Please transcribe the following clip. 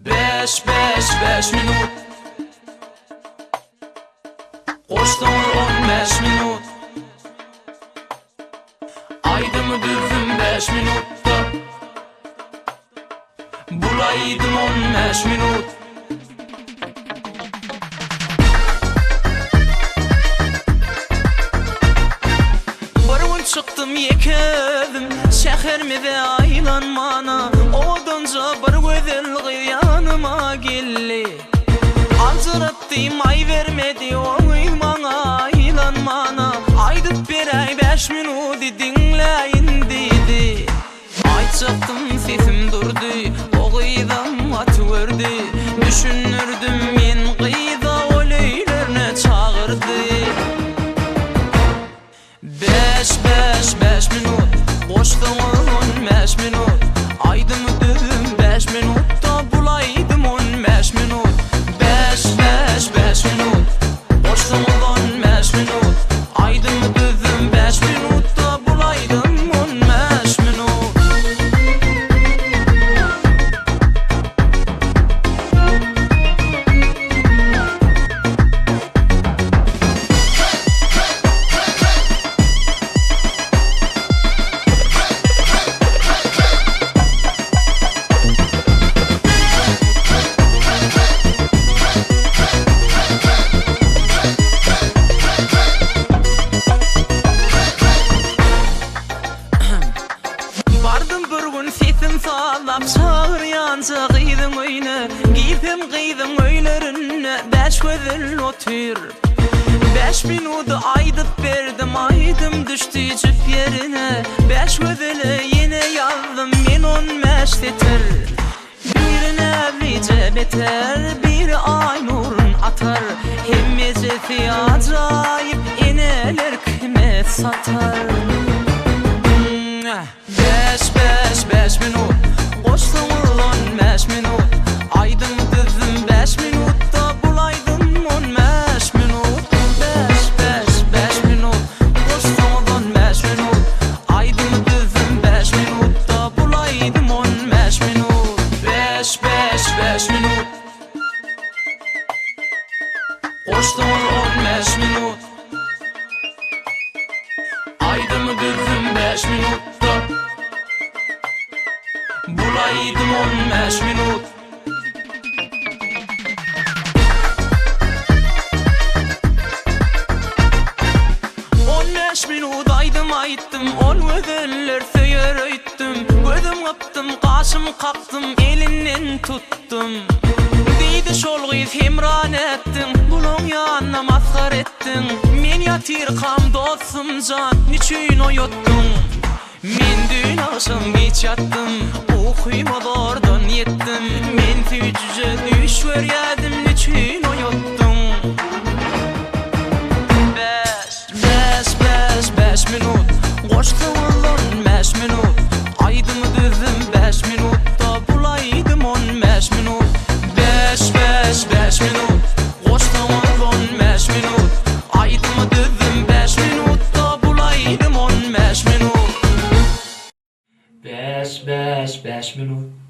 Bäş bäş bäş minut Goşsaňyz 15 minut Aýdymy düzdüm bäş minutda Bul aýdym 15 minut Bir gün çykdym ýeke özüm Şähermize aýlanmana Owadanja bir gözel gyz ýanyma geldi Aljyratdy maý bermedi O gyz maňa aýlanmana Aýdyp beräý bäş minudy diňläýin diýdi Aýtjakdym sesim durdy, o gyzam gaty gördi. Düşündirdim men gyza ol öýlerine çagyrdy. Bäş bäş bäş minut, goşsaňyz 15 minut. Aýdymy düzüm bäş minutda bul aýdym 15 minut. Bäş bäş bäş minut, goşsaňyz 15 minut. Aýdymy düzdüm bäş minutda bul aýdym 15 minut. Bardym bir gün sesim sazlap çagyrýança gyzyň öýüne Girsem gyzyň öýlerinde bäş gözel otyr Bäş minudy aýdyp berdim aýdym düşdi jüp ýerine Bäş gözele ýene ýazdym men 15 setir Biri näzlije beter, biri aý nurun atar Hemmejesi ajaýyp eneler kime satar Bäş bäş bäş minut Goşsaňyz 15 minut Aýdym düzdüm bäş minutda Bul aýdym 15 minut Bäş bäş bäş minut Goşsaňyz 15 minut Aýdymy düzdüm bäş minutda Bul aýdym 15 minut Bäş bäş bäş minut Goşsaňyz 15 minut Aýdymy düzdüm bäş minutda Bul aýdym 15 minut 15 minut aýdym aýtdym Ol gözeller söýer öýtdüm Gözüm gypdym, gaşym kakdym Elinden tutdum Diýdi şol gyz Hemra nätdiň Bulaň ýanyna masgar etdiň Men ýatyrkam dostum jan Niçün oýatdyň Men düýn agşam giç ýatdym Ukyma zordan ýetdim Men süýjüje düýş görýädim Niçün oýatdyň Bäş, bäş, bäş, bäş minut Goşsaňyz 15 minut Aýdymy düzdüm bäş minutda Bul aýdym 15 minut Bäş, bäş, bäş minut Goşsaňyz 15 minut Aýdymy düzdüm bäş minutda Bul aýdym 15 minut Bäş, bäş, bäş minut.